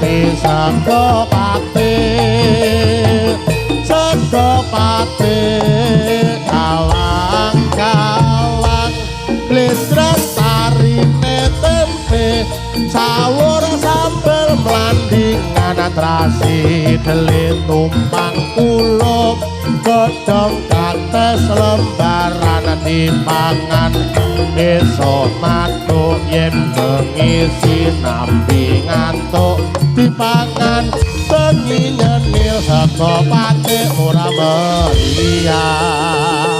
Pati, sego pati, sego pati, kalang kalang glistren tarine tempe, sawur sambel mlandingan terasi dele tumpang kulup, godhong kates lembaran dipangan esuk matuk yen bengi sinambi ngantuk, dipangan bengi nyenil sego pate ora meriah.